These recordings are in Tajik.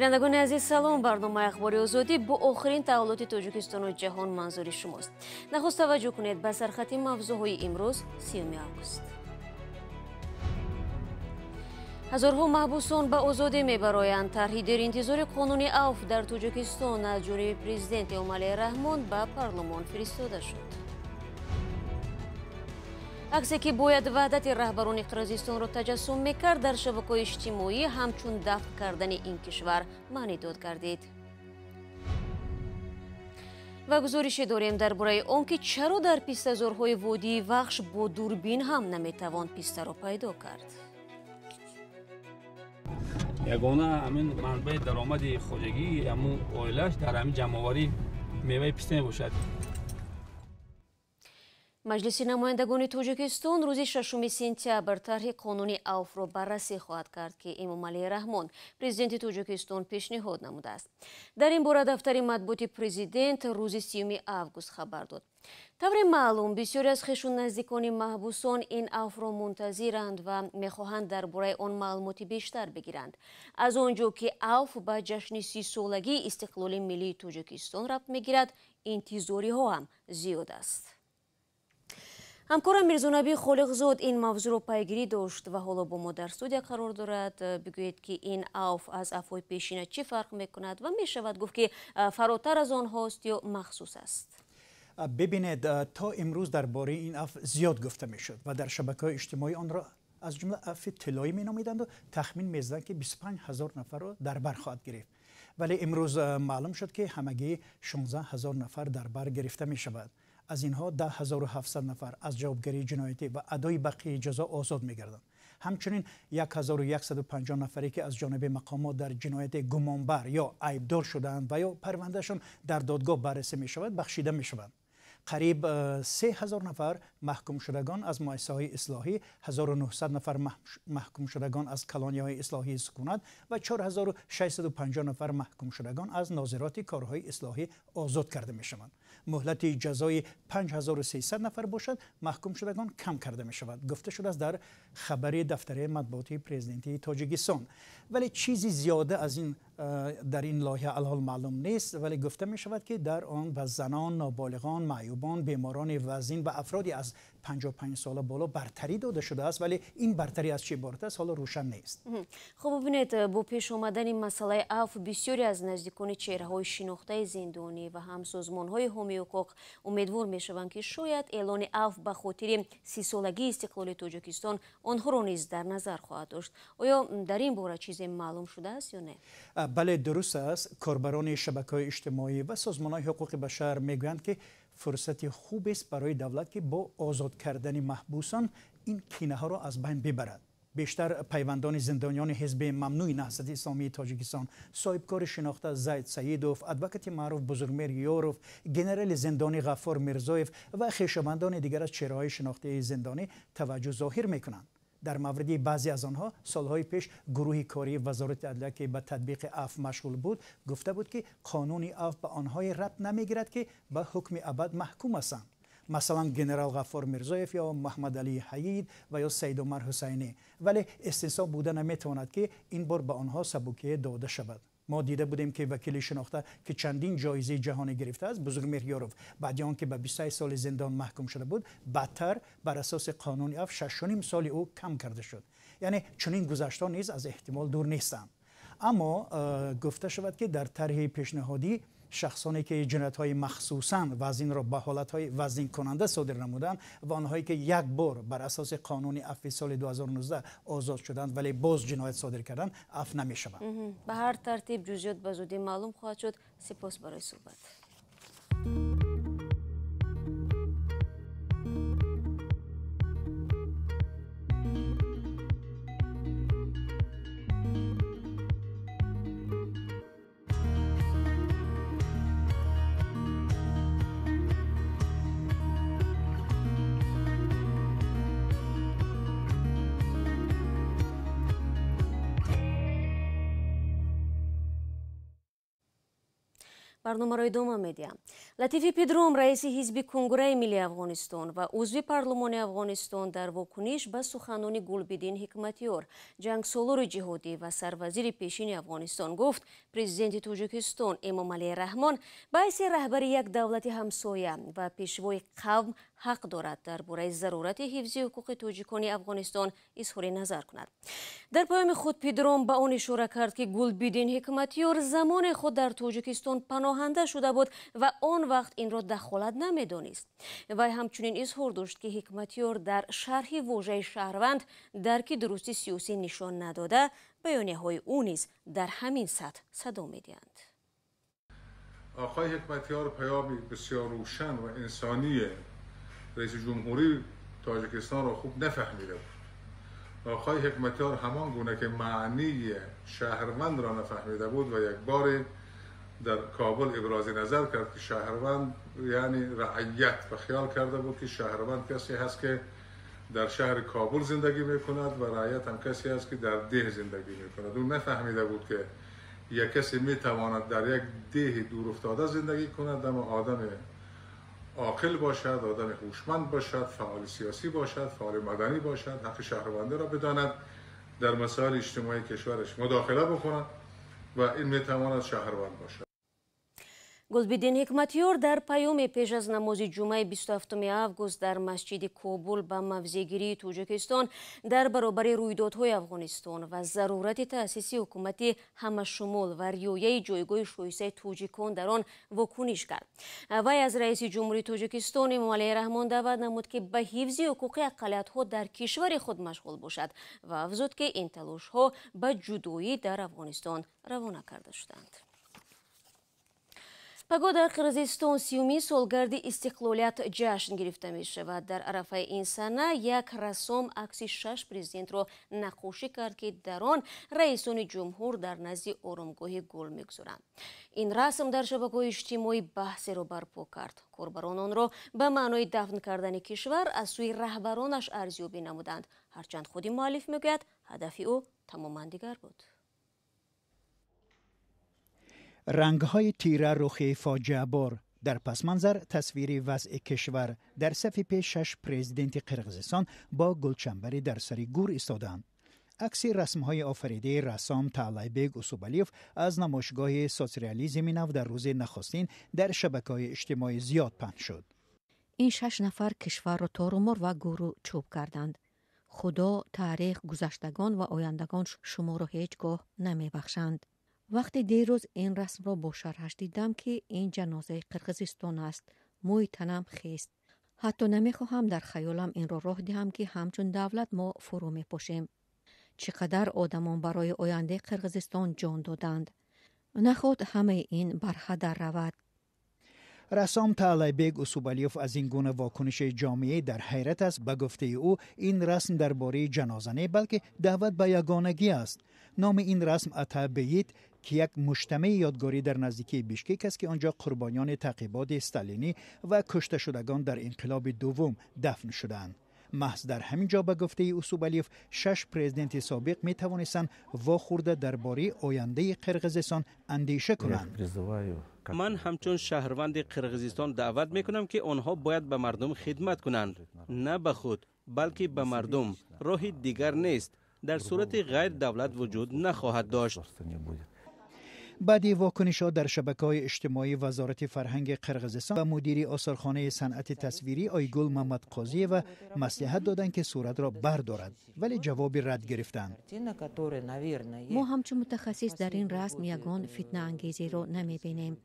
Бинандагони азиз, салом. Барномаи Ахбори Озодӣ бо охирин таҳаввулоти Тоҷикистону ҷаҳон манзури шумост. Нахуст таваҷҷӯҳ кунед ба сархати мавзӯъҳои имрӯз, 30 август. Ҳазорҳо маҳбусон ба озодӣ мебароянд. Тарҳи деринтизори қонуни авф дар Тоҷикистон аз ҷониби президент Эмомалӣ Раҳмон ба парлумон фиристода шуд. Аксе ки бояд ваҳдати раҳбарони Қирғизистонро таҷассум мекард, дар шабакаҳои иҷтимоӣ ҳамчун дафн кардани ин кишвар маънидод гардид. Ва гузорише дорем дар бораи он ки чаро дар пистазорҳои водии Вахш бо дурбин ҳам наметавон пистаро пайдо кард. Ягона ҳамин манбаи даромади хоҷагии ҳамун оилааш дар ҳамин ҷамъоварии меваи писта мебошад. Маҷлиси намояндагони Тоҷикистон рӯзи 6 сентябр тарҳи қонуни авфро баррасӣ хоҳад кард, ки Эмомалӣ Раҳмон, президенти Тоҷикистон, пешниҳод намудааст. Дар ин бора дафтари матбуоти президент рӯзи 30 август хабар дод. Тавре маълум, бисёре аз хешу наздикони маҳбусон ин авфро мунтазиранд ва мехоҳанд дар бораи он маълумоти бештар бигиранд. Аз он ҷо ки авф ба ҷашни 30-солагии истиқлоли миллии Тоҷикистон рабт мегирад, интизориҳо ҳам зиёд аст. Ҳамкорам Мирзонабӣ Холиқзод ин мавзӯъро пайгирӣ дошт ва ҳоло бо мо дар студия қарор дорад. Бигӯед, ки ин авф аз авфҳои пешина чӣ фарқ мекунад ва мешавад гуфт, ки фаротар аз онҳост ё махсус аст? Бибинед, то имрӯз дар бораи ин авф зиёд гуфта мешуд ва дар шабакаҳои иҷтимоӣ онро аз ҷумла авфи тиллоӣ меномиданд ва тахмин мезаданд, ки 25 ҳазор нафарро дар бар хоҳад гирифт. Вале имрӯз маълум шуд, ки ҳамагӣ 16 ҳазор нафар дар бар гирифта мешавад. Аз инҳо 10700 нафар аз ҷавобгарии ҷиноятӣ ва адои бақияи ҷазо озод мегарданд. Ҳамчунин 1150 нафаре, ки аз ҷониби мақомот дар ҷинояти гумонбар ё айбдор шудаанд ва ё парвандаашон дар додгоҳ баррасӣ мешавад, бахшида мешаванд. Қариб 3000 нафар маҳкумшудагон аз муассисаҳои ислоҳӣ, 1900 нафар маҳкумшудагон аз колонияҳои ислоҳии сукунат ва 4650 нафар маҳкумшудагон аз нозироти корҳои ислоҳӣ озод карда мешаванд. Муҳлати ҷазои 5300 нафар бошад, маҳкумшудагон кам карда мешавад, гуфта шудааст дар хабари дафтари матбуотии президентии Тоҷикистон. Вале чизи зиёда аз ин дар ин лоиҳа алҳол маълум нест, вале гуфта мешавад, ки дар он ба занон, ноболиғон, маъюбон, беморони вазин ва афроди аз 55 сола боло бартарӣ дода шудааст, вале ин бартарӣ аз чӣ иборат аст, ҳоло рӯшан нест. Хуб, бибинед, бо пеш омадани масъалаи авф бисёре аз наздикони чеҳраҳои шинохтаи зиндонӣ ва ҳам созмонҳои ҳомии ҳуқуқ умедвор мешаванд, ки шояд эълони авф ба хотири 30-солагии истиқлоли Тоҷикистон онҳоро низ дар назар хоҳад дошт. Оё дар ин бора чизе маълум шудааст ё не? Бале, дуруст аст. Корбарони шабакаҳои иҷтимоӣ ва созмонҳои ҳуқуқи башар мегӯянд, ки фурсати хубест барои давлат, ки бо озод кардани маҳбусон ин кинаҳоро аз байн бибарад. Бештар пайвандони зиндониёни ҳизби мамнӯи Наҳзати Исломии Тоҷикистон, соҳибкори шинохта Зайд Саидов, адвокати маъруф Бузургмер Ёров, генерали зиндонӣ Ғаффор Мирзоев ва хешовандони дигар аз чеҳраҳои шинохтаи зиндонӣ таваҷҷӯҳ зоҳир мекунанд. Дар мавриди баъзе аз онҳо солҳои пеш гурӯҳи кории вазорати адлия, ки ба татбиқи авф машғул буд, гуфта буд, ки қонуни авф ба онҳое рабт намегирад, ки ба ҳукми абад маҳкум ҳастанд. Масалан, генерал Ғаффор Мирзоев ё Муҳаммадалӣ Ҳаид ва ё Саидумар Ҳусайнӣ. Вале истисно буда наметавонад, ки ин бор ба онҳо сабукие дода шавад. Мо дида будем, ки вакили шинохта, ки чандин ҷоизаи ҷаҳонӣ гирифтааст, Бузургмеҳр Ёров, баъди он ки ба 28 соли зиндон маҳкум шуда буд, баъдтар бар асоси қонуни авф 6,5 соли ӯ кам карда шуд. Яъне чунин гузаштҳо низ аз эҳтимол дур нестанд. Аммо гуфта шавад, ки дар тарҳи пешниҳодӣ шахсоне, ки ҷиноятҳои махсусан вазнинро ба ҳолатҳои вазнинкунанда содир намуданд ва онҳое, ки як бор бар асоси қонуни афви соли 2019 озод шуданд, вале боз ҷиноят содир карданд, афв намешаванд. Ба ҳар тартиб ҷузъиёт ба зудӣ маълум хоҳад шуд. Сипос барои суҳбат. Барномаро идома медиҳам. Латифи Педром, раиси ҳизби Кунгураи миллии Афғонистон ва узви парлумони Афғонистон, дар вокуниш ба суханони Гулбиддин Ҳикматёр, ҷангсолори ҷиҳодӣ ва сарвазири пешини Афғонистон, гуфт президенти Тоҷикистон Эмомалӣ Раҳмон ба ҳайси раҳбари як давлати ҳамсоя ва пешвои қавм ҳақ дорад дар бораи зарурати ҳифзи ҳуқуқи тоҷикони Афғонистон изҳори назар кунад. Дар паёми худ Педром ба он ишора кард, ки Гулбиддин Ҳикматёр замоне худ дар Тоҷикистон паноҳанда шуда буд ва он вақт инро дахолат намедонист. Вай ҳамчунин изҳор дошт, ки Ҳикматёр дар шарҳи вожаи шаҳрванд дарки дурусти сиёсӣ нишон надода, баёнияҳои ӯ низ дар ҳамин сатҳ садо медиҳанд. آقای حکمتیار پیامی بسیار روشن و انسانی رئیس جمهوری تاجیکستان را خوب نفهمیده بود. آقای حکمتیار همان گونه که معنی شهروند را نفهمیده بود و یک بار در کابل ابراز نظر کرد که شهروند یعنی رعیت و خیال کرده بود که شهروند کسی هست که در شهر کابل زندگی میکند و رعیت هم کسی هست که در ده زندگی میکند. او نفهمیده بود که یک کسی میتواند در یک ده دور افتاده زندگی کند اما آدم عاقل باشد، آدم هوشمند باشد، فعال سیاسی باشد، فعال مدنی باشد، حق شهروندی را بداند، در مسائل اجتماعی کشورش مداخله بکند و این میتواند شهروند باشد. Гулбиддин Ҳикматёр дар паёме пеш аз намози ҷумъаи 27 август дар масҷиди Кобул ба мавзеъгирии Тоҷикистон дар баробари рӯйдодҳои Афғонистон ва зарурати таъсиси ҳукумати ҳамашумул ва риояи ҷойгоҳи шоистаи тоҷикон дар он вокуниш кард. Вай аз раиси ҷумҳурии Тоҷикистон Эмомалӣ Раҳмон даъват намуд, ки ба ҳифзи ҳуқуқи ақаллиятҳо дар кишвари худ машғул бошад ва афзуд, ки ин талошҳо ба ҷудоӣ дар Афғонистон равона карда шуданд. Пагоҳ дар Қирғизистон 30-умин солгарди истиқлолият ҷашн гирифта мешавад. Дар арафаи ин сана як рассом акси 6 президентро наққошӣ кард, ки дар он раисони ҷумҳур дар назди оромгоҳи гул мегузоранд. Ин расм дар шабакаҳои иҷтимоӣ баҳсеро барпо кард. Корбарон онро ба маънои дафн кардани кишвар аз сӯи раҳбаронаш арзёбӣ намуданд. Ҳарчанд худи муаллиф мегӯяд, ҳадафи ӯ тамоман дигар буд. رنگ‌های تیره رخ فاجعه‌بار، در پس منظر تصویر وضع کشور. در صف پیش 6 پرزیدنت قرقیزستان با گلچنبری در سر گور ایستادند. عکس رسم‌های آفریده رسام تعلیبک اوسوبالیف از نمایشگاه سوسیالیسم نو در روز نخستین در شبکه‌های اجتماعی زیاد پهن شد. این 6 نفر کشور را تار و مار و گور و چوب کردند. خدا، تاریخ، گذشتگان و آیندگان شما را هیچگاه نمیبخشند. وقتی دیروز این رسم را با شرحش دیدم که این جنازه قرقیزستان است، موی تنم خیست. حتی نمیخواهم در خیالم این را راه دهم که همچون دولت ما فرو میپاشیم. چقدر آدمان برای آینده قرقیزستان جان دادند. نخواد همه این بر هدر رود. رسام تعلیبک اوسوبالیف از این گونه واکنش جامعه در حیرت است. به گفته او این رسم درباره جنازه نه، بلکه دعوت به یگانگی است. نام این رسم اتابیت که یک مجتمع یادگاری در نزدیکی بیشکک است که آنجا قربانیان تعقیبات استالینی و کشته شدگان در انقلاب دوم دفن شدند. محض در همین جا به گفته اوسوبالیف 6 پرزیدنت سابق می توانستند واخورده درباره آینده قرقیزستان اندیشه کنند. من همچون شهروند قرقیزستان دعوت میکنم که آنها باید به مردم خدمت کنند، نه به خود بلکه به مردم. راه دیگر نیست. در صورت غیر دولت وجود نخواهد داشت. بعد واکنش ها در شبکه‌های اجتماعی، وزارت فرهنگ قرقیزستان و مدیر آثارخانه صنعت تصویری آیگل محمد قاضی و مصلحت دادند که صورت را بردارد، ولی جواب رد گرفتند. ما همچون متخصص در این رسم یگان فتنه انگیزی را نمی‌بینیم.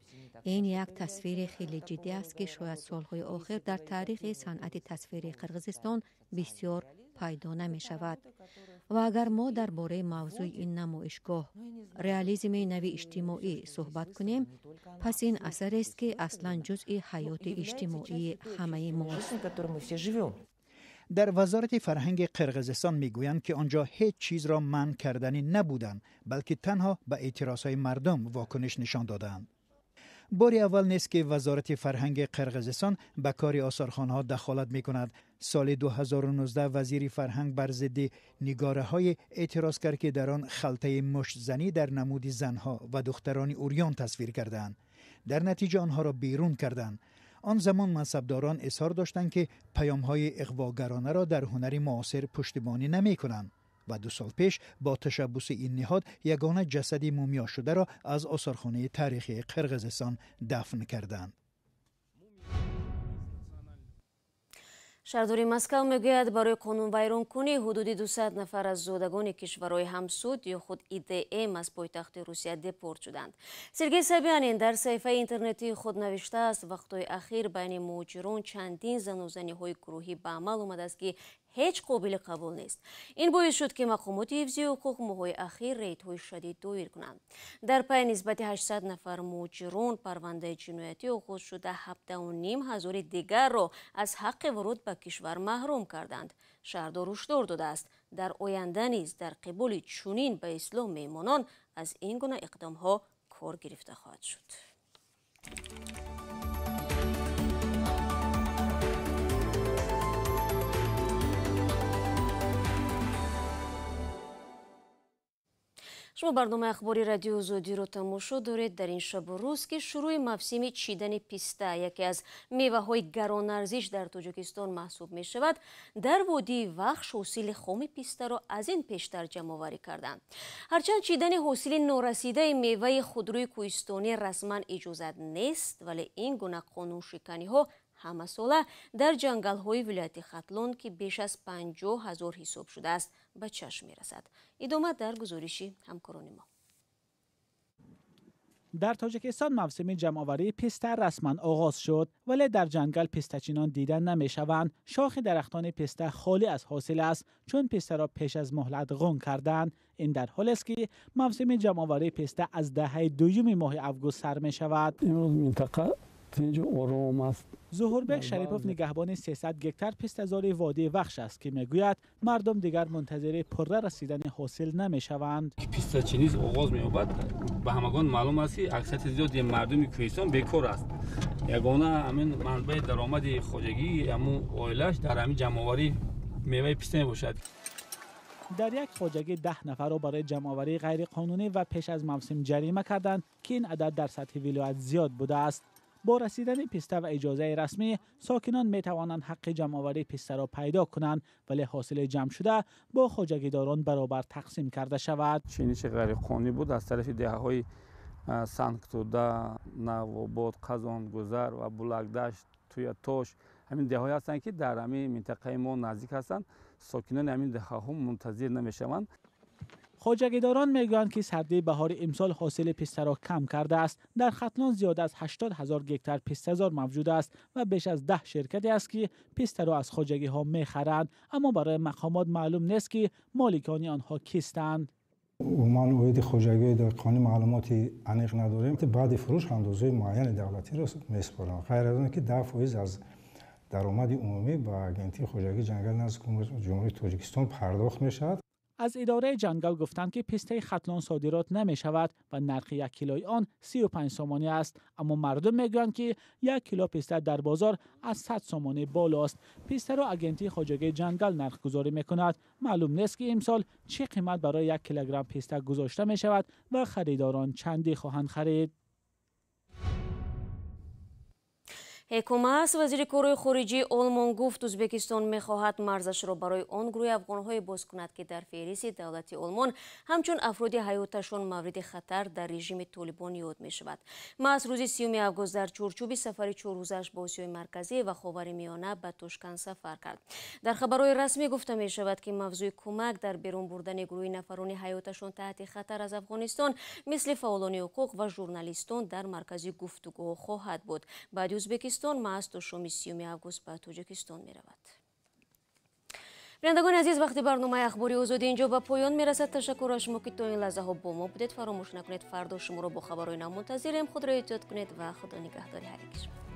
این یک تصویر خیلی جدی است که شاید سالهای آخر در تاریخ صنعت تصویر قرقیزستان بسیار پیدا نمی شود. و اگر ما درباره موضوع این نمایشگاه ریالیسم نوی اجتماعی صحبت کنیم، پس این اثر است که اصلا جزء حیات اجتماعی همه ماست. در وزارت فرهنگ قرقیزستان میگویند که آنجا هیچ چیز را منع کردنی نبودند، بلکه تنها به اعتراضهای مردم واکنش نشان دادند. باری اول نیست که وزارت فرهنگ قرقیزستان به کار آثارخانه‌ها دخالت می‌کند. سال 2019 وزیر فرهنگ بر ضد نگاره‌های اعتراض کرد که در آن خلطه مشت‌زنی در نمود زنها و دختران اوریان تصویر کردند. Дар натиҷа онҳоро берун карданд. Он замон мансабдорон изҳор доштанд, ки паёмҳои иғвогаронаро дар ҳунари муосир пуштибонӣ намекунанд ва 2 сол пеш бо ташаббуси ин ниҳод ягона ҷасади мумиё шударо аз осорхонаи таърихии Қирғизистон дафн карданд. Шаҳрдори Москва мегӯяд, барои қонунвайронкунӣ ҳудуди 200 нафар аз зодагони кишварҳои ҳамсуд ё худ ИДМ аз пойтахти Русия депорт шуданд. Сергей Собянин дар саҳифаи интернетии худ навиштааст, вақтҳои ахир байни муҳоҷирон чандин занозаниҳои гурӯҳӣ ба амал омадааст, ки ҳеҷ қобили қабул нест. Ин боис шуд, ки мақомоти ҳифзи ҳуқуқ моҳҳои ахир рейдҳои шадид доир кунанд. Дар пай нисбати 800 нафар муҳоҷирон парвандаи ҷиноятӣ оғоз шуда, 17,5 ҳазори дигарро аз ҳаққи вуруд ба кишвар маҳрум карданд. Шаҳрдор ҳушдор додааст, дар оянда низ дар қиболи чунин ба ислом меҳмонон аз ин гуна иқдомҳо кор гирифта хоҳад шуд. Шумо барномаи ахбори радиои Озодиро тамошо доред. Дар ин шабу рӯз, ки шурӯи мавсими чидани писта, яке аз меваҳои гаронарзиш дар Тоҷикистон маҳсуб мешавад, дар водии Вахш ҳосили хоми пистаро аз ин пештар ҷамъоварӣ карданд. Ҳарчанд чидани ҳосили норасидаи меваи худрӯи кӯҳистонӣ расман иҷозат нест, вале ин гуна қонуншиканиҳо ҳамасола дар ҷангалҳои вилояти Хатлон, ки беш аз 50 ҳазор ҳисоб шудааст, ба чашм мерасад. Идома дар гузориши ҳамкорони мо. Дар Тоҷикистон мавсими ҷамъоварии писта расман оғоз шуд, вале дар ҷангал пистачинон дида намешаванд. Шохи дарахтони писта холӣ аз ҳосил аст, чун пистаро пеш аз муҳлат ғун карданд. Ин дар ҳолест, ки мавсими ҷамъоварии писта аз даҳаи дуюми моҳи август сар мешавад. Имрӯз минтақа тинҷу ором аст. Зуҳурбек Шарипов нигаҳбони 300 гектар пистазори водии Вахш аст, ки мегӯяд мардум дигар мунтазири пурра расидани ҳосил намешаванд. Пистачинӣ оғоз меёбад. Ба ҳамагон маълум аст, ки аксарияти зиёди мардуми кӯҳистон бекор аст. Ягона ҳамин манбаи даромади хоҷагии ҳамун оилааш дар ҳамин ҷамъоварии меваи писта мебошад. Дар як хоҷагӣ 10 нафарро барои ҷамъоварии ғайриқонунӣ ва пеш аз мавсим ҷарима карданд, ки ин адад дар сатҳи вилоят зиёд будааст. Бо расидани писта ва иҷозаи расмӣ сокинон метавонанд ҳаққи ҷамъоварии пистаро пайдо кунанд, вале ҳосили ҷамъшуда бо хоҷагидорон баробар тақсим карда шавад. Чиниши ғайриқонунӣ буд аз тарафи деҳаҳои Сангтуда, Навобод, Қазонгузар ва Булакдашт, Туятош. Ҳамин деҳаҳое ҳастанд, ки дар ҳамин минтақаи мо наздик ҳастанд. Сокинони ҳамин деҳаҳо мунтазир намешаванд. Хоҷагидорон мегӯянд, ки сардии баҳори имсол ҳосили пистаро кам кардааст. Дар Хатлон зиёда аз 80 ҳазор гектар пистазор мавҷуд аст ва беш аз 10 ширкате аст, ки пистаро аз хоҷагиҳо мехаранд, аммо барои мақомот маълум нест, ки моликони онҳо кистанд. Умуман оиди хоҷагиҳои деҳқонӣ маълумоти аниқ надорем. Баъди фурӯш андозаи муайяни давлатиро месупоранд. Ғайр аз он ки 10% аз даромади умумӣ ба агентии хоҷагии ҷангал назди Ҷумҳурии Тоҷикистон пардохт мешавад. Аз идораи ҷангал гуфтанд, ки пистаи Хатлон содирот намешавад ва нархи 1 килои он 35 сомонӣ аст. Аммо мардум мегӯянд, ки 1 кило писта дар бозор аз 100 сомонӣ болост. Пистаро агентии хоҷагии ҷангал нархгузорӣ мекунад. Маълум нест, ки имсол чӣ қимат барои 1 килограмм писта гузошта мешавад ва харидорон чандӣ хоҳанд харид. Ҳекумас вазири корҳои хориҷии Олмон гуфт, Ӯзбекистон мехоҳад марзашро барои он гурӯҳи афғонҳое боз кунад, ки дар феҳристи давлати Олмон ҳамчун афроди ҳаёташон мавриди хатар дар режими Толибон ёд мешавад. Маҳз рӯзи 30 август дар чорчӯби сафари чоррӯзааш ба Осиёи Марказӣ ва Ховари Миёна ба Тошканд сафар кард. Дар хабарҳои расмӣ гуфта мешавад, ки мавзӯи кӯмак дар берун бурдани гурӯҳи нафарони ҳаёташон таҳти хатар аз Афғонистон мисли фаъолони ҳуқуқ ва журналистон дар маркази гуфтугӯ хоҳад буд. Баъди Ӯзбекистон маҳз то шоми 30 август ба Тоҷикистон меравад. Бинандагони азиз, вақти барномаи ахбори Озодӣ инҷо ба поён мерасад. Ташаккур аз шумо, ки то ин лаҳзаҳо бо мо будед. Фаромӯш накунед, фардо шуморо бо хабарҳои нав мунтазирем. Худро эҳтиёт кунед ва Худо нигаҳдори ҳар яки шумо.